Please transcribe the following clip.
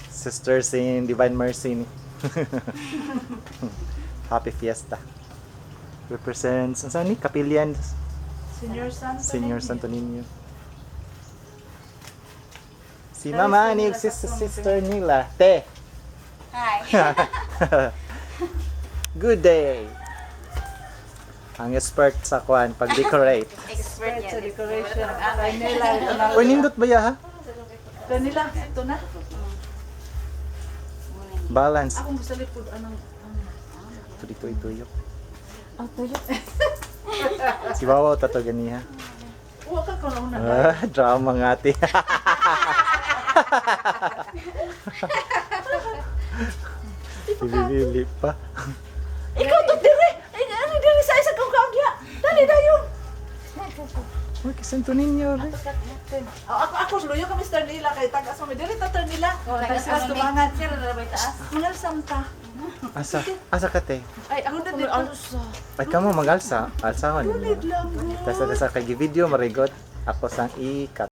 Sisters in Divine Mercy ni. Happy Fiesta. Represents, ang saan ni? Kapilyan, Senior Santo Senior Niño. Santo Niño. Si Mama Anig, sister, sister nila. Te! Hi. Good day! Ang expert sa kwan, pag-decorate. Expert Sa yan. decoration. Kay nila, ito na. Uy, nindot ba ya ha? Kay nila, ito na. Balance. Akong gusto lipod anong Ito dito ituyok. Oh, tuyo. Si Wawaw tato ganiha. Uwa ka kuno na. Ah, drama nga ate. Bibili pa. Ikaw to dire. Ay, ano dire sa isa kong kaon diha. Dali dayon. Uy, kay Santo Niño re. Oh, ako luyo ka Mr. Nila kay tagas mo diri ta Sir Nila. Tagas sa tubangan. Sir, na taas? Mangal samta. Asa, asa ka te? Ay, ako dito. Ay kamo magalsa, alsahon Lunid ninyo. lang. Tapos sa kay video marigot ako sang ikat.